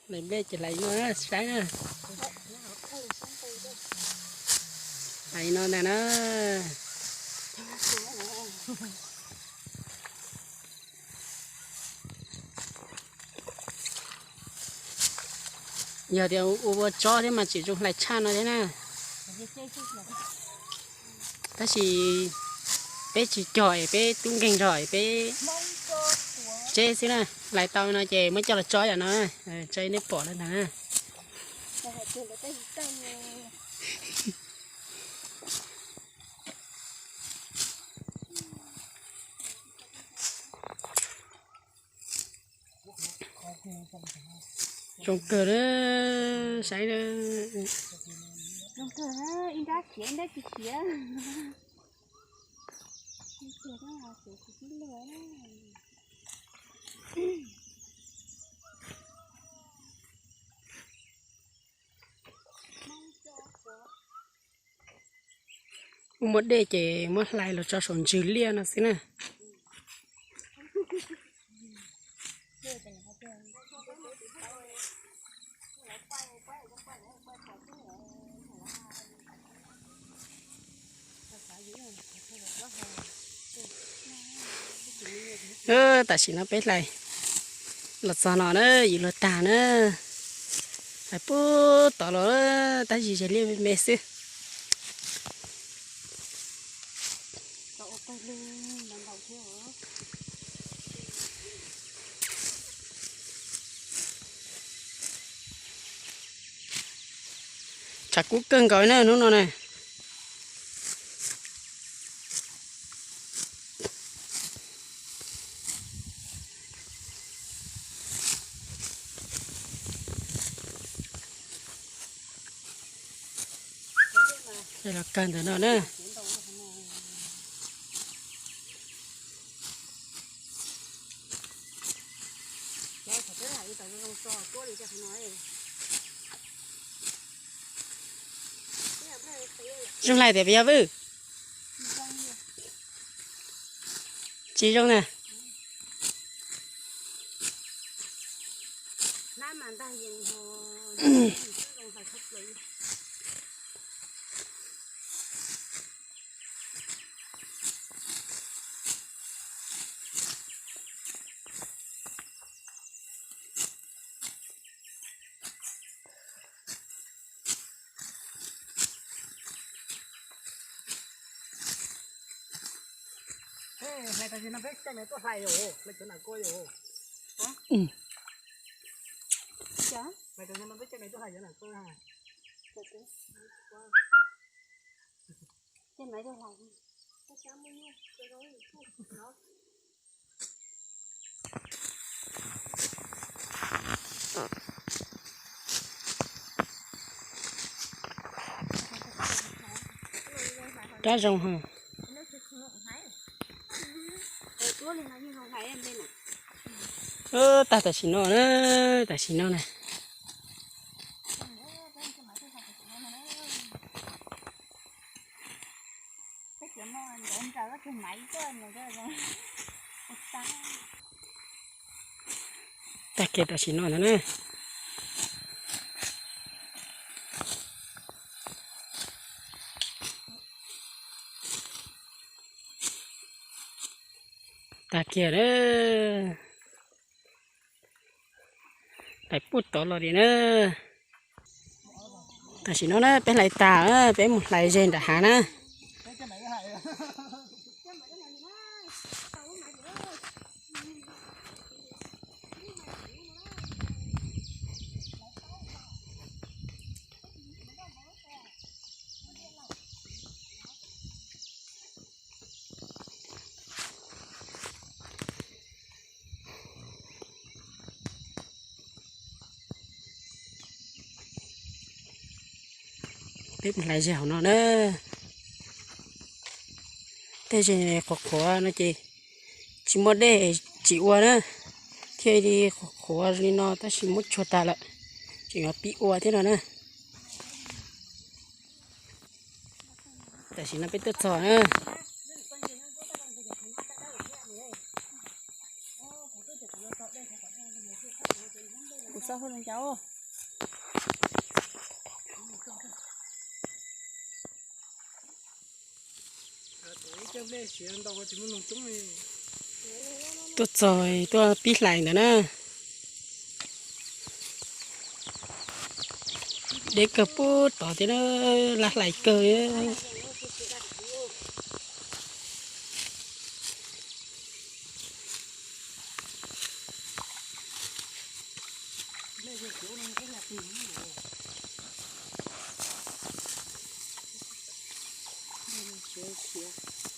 Hlais nplej ces hlais no saib na. Hlais no ntag na. Yog tias ua ua tsob thiab mas tseem zoo hlais tshaj no thiab na. Tab sis peb tsis cog es peb tub nkeeg zog es peb tseb xwb na. Hlais tau no ces muab coj los tso yam no, tso nej pom no ntag na. Zoo kawg na, saib na. Zoo kawg na, ib nrab khiav ib nrab tsis khiav. Muaj dej ces muab hlais los tso saum ntsws liaj no xwb na. Tam sim no peb hlais los txog no na, yus luag tag na, hlais puag tod los tab sis ze liaj me me xwb. Tshav kub kawg nkaus na hnub no na. Los kawg ntawm no na. Zoo hlais tias puas yog Vwj? Tsis zoo na. Hlais tam sim no peb caij maiv tuaj hlais yom, hlais cov nam koj yom. Hlais tam sim no peb caij maiv tuaj hlais cov nam koj. Rab zoo heev. Tag tam sim no na, tam sim no na. Tag kiag tam sim no ntag na. Tag kiag na. Hlais puag tod los li na. Tam sim no na peb hlais tag, peb mus hlais ze nram hav na. Peb mus hlais ze hauv no na. Tej ze qhuav qhuav no ces tsis muaj dej tsis ua na, thiaj li qhuav qhuav li no tab sis muab tshuaj tag lawm, tseem yuav pib ua thiab no na. Tam sim no peb tuaj txog na. Tuaj txog tuaj pib hlais ntawd na. Deb kawg puag tod thiab na, laj hlais kawg. Khiav, khiav.